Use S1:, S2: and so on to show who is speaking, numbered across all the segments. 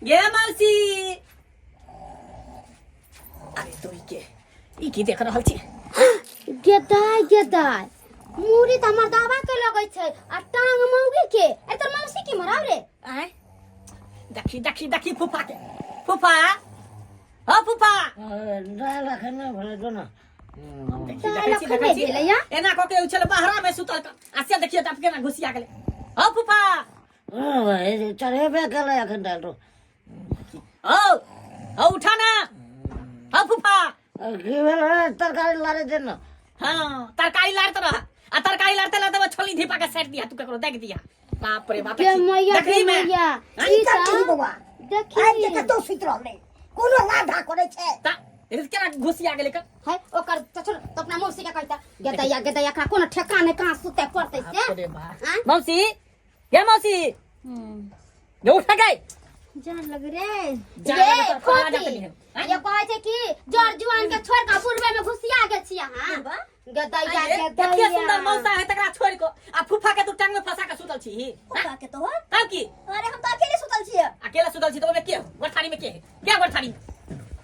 S1: गे मौसी अरे तो ई के ई की देख रहल छी
S2: गेदाय गेदाय मूड़ी तऽ हमर दाबा के लगै छै आ टांग मौगी के ए तोर मौसी की मराव रे
S1: आय देखी देखी देखी फूफा के फूफा हो फूफा
S3: दाल अखन नहि भेलै तो ने
S1: देखी
S2: दालि
S1: देखै छी
S2: अखन
S1: देखै
S2: नहि
S1: छी
S2: भेलैया।
S1: एना कऽ के उछल बहरा में सुतल क आ से देखियो तब केना घुसिया गेलै हो फूफा
S3: चढ़ेबे केलै अखन दालि तो
S1: हो हो उठा ना हो फूफा
S3: की भेल रे तरकारी लारे दे ने
S1: हाँ तरकारी लारते रह आ तरकारी लारते लारते वो छोली धीपा के साइड दिया तू केकरो देख दिया बाप रे बाप
S2: गे मैया गे
S1: देखली में
S2: मैया
S1: हाँ?
S2: ई
S4: की करती
S2: तऽ
S4: बौआ
S2: देखी
S4: आबि के कतौ सुति रहलै कोनो लाधा करै छै
S1: ता एते केना घुसिया गेलै का
S2: है ओकर चचुर तो अपना मौसी के कहता गेदैया गेदैया एकरा कोनो ठेका नहि कहाँ सुते पड़तै से
S1: बाप रे बाप
S2: आँय?
S1: मौसी ये मौसी ये उठा गई
S2: जान लग रे
S1: जान
S2: ये
S1: लगे तोर खा जात
S2: खोती
S1: नहीं है। आँय?
S2: ये कहै छै कि जर जुआन के छोड़ के पूर्वे में घुसिया गेल छी अहाँ गेदैया
S1: अरे, कते
S2: गेदैया
S1: सुंदर मौसा है तकरा छोड़ को आ फूफा के तू टांग में फंसा के सुतल छी
S5: फूफा के तोहर
S1: तब की
S5: अरे हम तो अकेले सुतल छियै
S1: अकेला सुतल छी तो ओमे के गोठारी में के है क्या गोठारी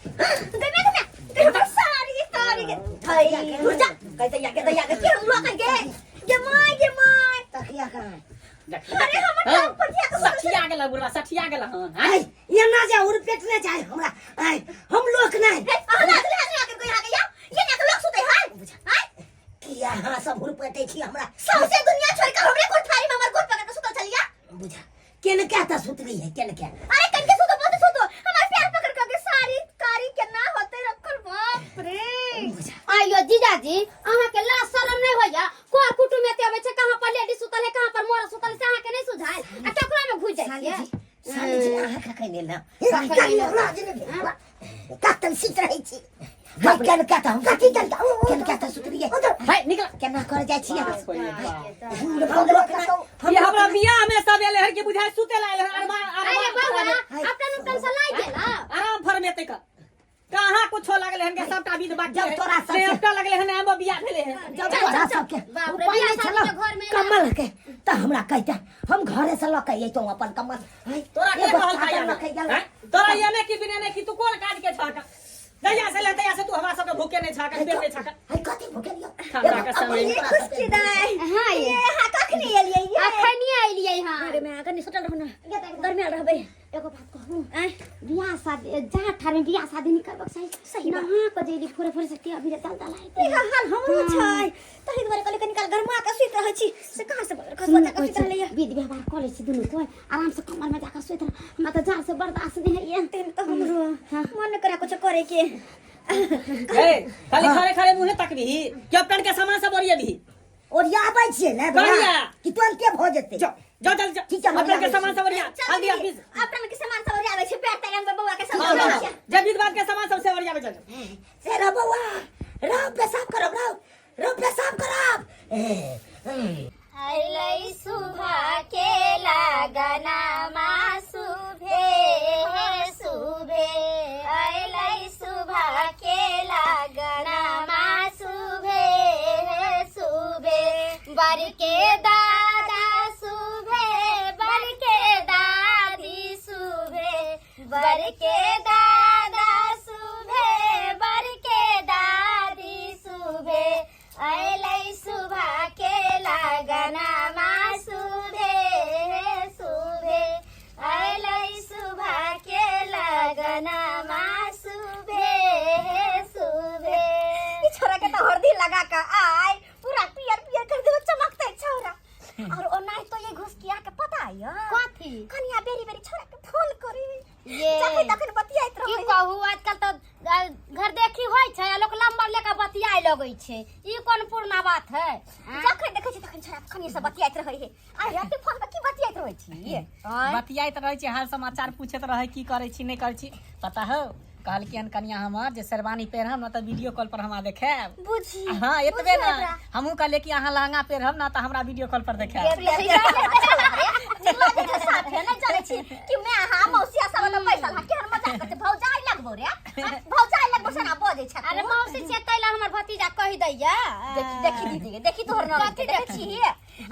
S5: गमे गमे गमे सारी सारी के थई रुक जा कहते या के दैया के के हम लोग के गे my गे my
S4: तकिया कहाँ है?
S5: अरे हमर टांग पर जिया के
S1: सठिया गेल बुढ़वा सठिया गेल हन
S4: आय एना जे उड़ पेट ने जाय हमरा आय हम लोक नहीं
S5: अहाँ लागल हाथ के कोई हाथ या ये ना के लोग सुते है हाय
S4: किया अहाँ सब हुरपेटै छी हमरा
S5: सौसे दुनिया छोड़ के हमरे कोठारी में हमर गोड़ पकड़ के सुतल छलिया
S4: बुझा केन क्या ता सुतली है केन क्या
S5: अरे कनके सुतो मत सुतो हमार पैर पकड़ के सारी कारी के ना होते रखल बाप रे
S2: आइयो जीजाजी अहाँ के लाज शरम नहीं होइया कोर कुटुम एते अबै छै कहाँ पर लेडीज सुतल है कहाँ पर मर्द सुतल है से अहाँ के नहीं सुझायल आ केकरा में घुस जाइ
S4: साली
S2: छियै
S4: जी साली जी अहाँ कखन एलहुँ
S2: कखन एलहुँ?
S4: कतन सीत रहै छी हम केन क्या ता हम कथी केन केन क्या ता सुतली है
S1: भाई निकल
S4: केना कर जाइ छी अहाँ
S1: बाप रे बाप।
S4: हम लोक नहीं
S1: ये हमरा बियाह में सब एले हन कि बुझाय सुते ला एले हन अरबा
S2: अरे
S1: अरबा
S2: बाबा अपन अपन से लाइ गेला
S1: आराम फरमेते का कहाँ कुछो लगले हन के सबटा विध बाकी
S4: जब
S1: है।
S4: तोरा सबके-
S1: से एकटा लगले हन आम बियाह भेले हन
S4: जब तोरा सबके
S2: बाप रे,
S4: उपाय
S2: बियाह
S4: नहि
S2: शादी
S4: छलौ
S2: के घर में ना।
S4: कमल के तऽ हमरा कहिता हम घरे से लऽ के अइतहुँ अपन कमल हैं?
S1: तोरा के
S4: एगो
S1: कहल
S4: चादर
S1: काया
S4: लऽ के गेल
S1: हैं? तोरा ये ने की बिना ने की तू कोन काज के छाका जहिया से ले तहिया से तू हमरा सबके भूखे नहीं छाका पेट नहीं छाका
S4: है कथी भूखे लियौ
S1: ठंडा के समय
S5: ये खुश दाई
S2: हाँ ये
S5: ये हां कखनी एलियै ये
S2: अखनी एलियै हां
S5: अरे मैं कनी सुतल रहू ना दरमियान रहबै
S2: एगो बात कहूँ
S5: आँय
S2: बियाह शादी जहाँ ठार में बियाह शादी नहीं करबक चाही
S5: सही बात।
S2: नहा के जइली फोरे फोरे से अभी दल दल आइ
S5: इहा हाल हमरो छै तही दुआरे कहलियै कनी काल गरमा के सुति रहै छी से कहाँ से खसबा जाके सुति रहलैया
S2: विध व्यवहार कऽ लै छी दुनू कोइ आराम से कमर में जाकर सुति रह हमरा तऽ जाड़ से बर्दाश्त नहीं होइए
S5: तेहन तऽ हमरो
S2: हाँ।
S5: मन नहि करै कुछ करे के
S1: ए खाली खड़े खड़े मुंहे तकबी क्यों के सामान सब ओरिएबी
S4: ओरियाबै छियै ने बौआ
S1: बढ़िया।
S4: कि तुरन्ते भऽ जेतै
S1: जो जो जल्दी जो
S4: ठीक छै, हम
S1: अपन के
S4: आबै
S1: सामान सब ओरिया हल्दी आ पीस
S5: अपन के सामान सब ओरियाबै छै पैर तैर में बौआ के सब
S1: हाँ, हाँ,
S5: ओरियाबै छै
S1: जब विध बात के सामान सब से ओरियाबै चल
S4: से रह बौआ रह पेशाब करब रह रह पेशाब करब
S2: अलै सुबह के लगना मा सुभे सुभे अलै सुबह के लगना मा सुभे सुभे बर के दादा सुभे बर के दादी सुभे बर के दादा सुभे बर के दादी सुभे अलै सुबह के लगना मा सुभे सुभे अलै सुबह के लगना मा सुभे सुभे
S5: ई छोरा के तो हरदी लगा के आय पूरा पियर पियर कर देलो चमकते छोरा और ओना तो ये घुसकिया के पता है
S2: कथी
S5: कनिया बेरी बेरी छोरा के फोन करी
S2: ये
S5: जखन तखन बतियाइत
S2: की
S5: रहै
S2: कहू आजकल तो घर देखी होइ छै आ लोक लम्बर लेके बतियाए लगै छै ई कोन पुरना बात है आँय?
S5: जखन देखै छी तखन छोरा कनिया से बतियाइत रहै है आय राति फोन पर की बतियाइत रहै छी आँय?
S1: बतियाइत रहै छी हाल समाचार पूछैत रहै की करै छी नहि करै छी पता हौ कहलखिन हन कनिया हमर जे शेरवानी पहिरब ने तऽ वीडियो कॉल पर हमरा देखायब
S5: बुझी
S1: हाँ एतबे
S5: बुझी
S1: ना
S5: एकरा।
S1: हमहूँ कहलियै कि अहाँ लहंगा पहिरब ने तऽ हमरा वीडियो कॉल पर देखायब
S5: के के साथ है नहीं जाने छी कि मैं हां मौसी सब तो पैसा ला केहन मजाक करते भौजाई लगबो रे भौजाई लगबो सना बजै छै
S2: अरे मौसी छै तै ला हमर भतीजा कहि दैया
S5: देखी देखी दीदी के देखी तोहर नाम
S2: कथी
S5: देखै छी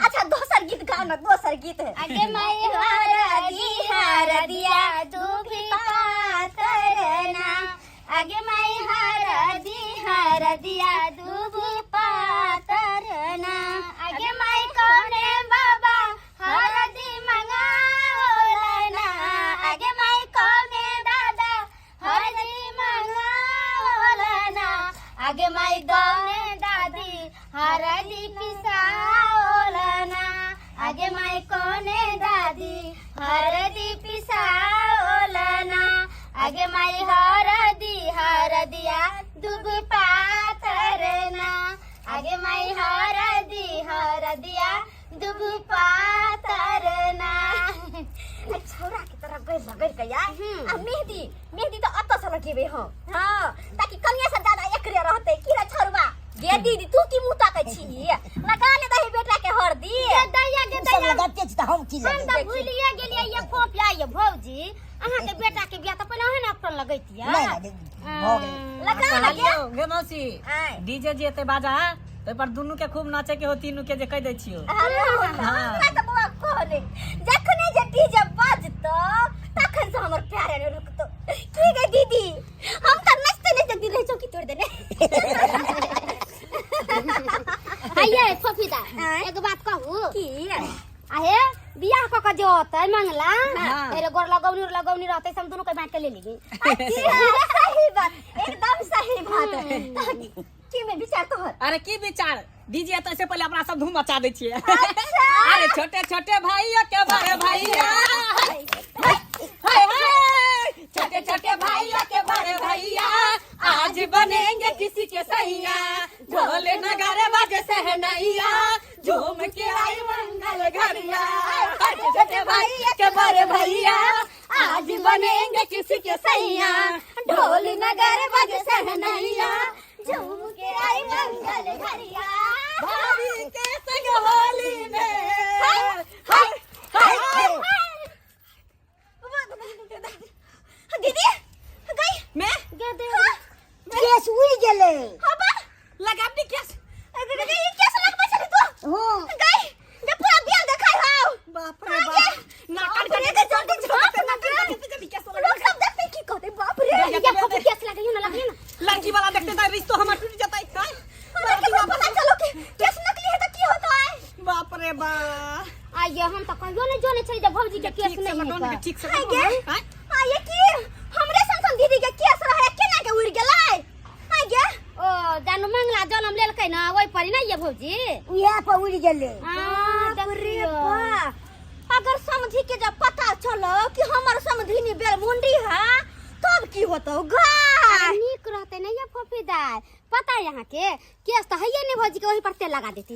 S5: अच्छा दोसर गीत गाओ ना दोसर गीत
S2: अगे मैं हर दी हर दिया तू भी हरदिया दुबु पातर ना। आगे माई कोने बाबा हरदी मंगाओला ना। आगे माई कोने दादा हरदी मंगाओला ना। आगे माई कोने दादी हरदी पिसाओला ना। आगे माई कोने दादी हरदी पिसाओला ना। आगे माई हरदी हरदिया दुब पातर ना। आगे माई हरदी हरदिया दुब पातर ना।
S5: छौरा के तरफ गइल लगल के यार। आ मेहंदी मेहंदी तो अत से लगेबे हम। हां, ताकि कनिया से ज्यादा एकरे रहते की रे छौरवा। गे दीदी तू की मुंह ताकै छी? लगा ले दही बेटा के हरदी।
S2: गे दैया गे
S4: तू सब
S2: दैया,
S4: लगाते छी तऽ हम की
S2: हम
S4: लगेबै?
S2: तऽ भूलिए गेलियै ये फोपिया ये भौजी, अहाँ के बेटा के बियाह तऽ पहिले अहें ने अपन लगैतियै।
S4: नहि नहि, भऽ गेलै।
S5: लगा लगे।
S1: कहलियौ गे मौसी,
S5: आय।
S1: डीजे जे एते बाजा तो पर दुनू के खूब नाचे के हो, तीनू के जे कह दै छियो।
S5: हमरा तऽ बौआ कहले जखने जे डीजे बजतो तखन से हमर प्यार ने रुकतो। की गे दीदी, हम तऽ नचते नचते दिन रहे चौकी तोड़ देने।
S2: आइए फोफीदा,
S5: आँय।
S2: एगो बात कहू?
S5: की?
S2: आहे बियाह क के जे होतै मंगला,
S1: हाँ।
S2: अरे गोर लगौनी लगौनी रहतै, से हम दुनू के बांट के ले लेगी।
S5: सही बात, एकदम सही बात। की में विचार तोहर?
S1: अरे की विचार, डीजे तो ऐसे पहले अपना सब धूम मचा दै छियै। अरे छोटे छोटे भाइयों के बड़े भैया, हाय हाय, छोटे छोटे भाइयों के बड़े भैया, आज बनेंगे किसी के सैया, ढोल नगारे बाजे सहनैया, झूम के आई मंगल घरिया। छोटे छोटे भाइयों के बड़े भैया, आज बनेंगे किसी के सैया, ढोल नगारे बाजे सहनैया,
S5: झूम के आई मंगल घरिया।
S1: भाभी के संग होली में। हाय हाय हाय।
S5: दीदी गई
S1: मैं
S2: गे दे
S4: केस उड़ि गेलै।
S5: हबा
S1: लगाब नी केस।
S5: ई केस लगबै छली तू?
S4: हँ।
S5: गई जे पूरा बियाह देखाइ हौ।
S1: बाप रे बाप, नाक
S5: रे के जल्दी झाँप ना के लोग सब देखते की कहते, बाप रे।
S2: ये फोफी केस लगैयो ना, लगैयो ना।
S1: लड़की वाला देखते त रिश्तो हमर टूट जतै। हाय,
S5: हमरा के पता चलो कि केस नकली है त की होता है।
S1: बाप रे बाप।
S2: आइए हम तऽ कहियो नहि जानै छली जे भौजी के केस
S1: ठीक से
S2: नहि
S1: लगाओ
S2: है।
S1: ने, ठीक से
S5: हाय
S1: लगाओ।
S5: गे।
S1: हाय।
S5: आ ये की हमरे सन सन दीदी के केस रहे केना के उड़ गेलै? आ गे
S2: ओ जानू मंगला जनम लेलकै ना ओहि पर ना ये भौजी,
S4: उएह पर उड़ि गेलै।
S2: बाप
S5: रे बाप, अगर समझी के जब पता चलो कि हमर समधिनी बेलमुंडी है तब की होतो गा?
S2: नीक रहते ना ये फोफी दाय, पता है यहाँ के केस तऽ हैये नहीं भौजी के, वही पर तेल लगा देती।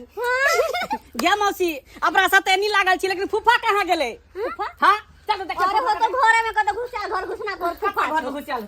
S1: गे मौसी, अपना साथे नहीं लागल छी, लेकिन फूफा कहाँ गेलै?
S2: फूफा?
S1: हां चल देख।
S5: अरे हो तो घरे में कत घुसा घर घुसना घर फूफा
S1: घर घुसल।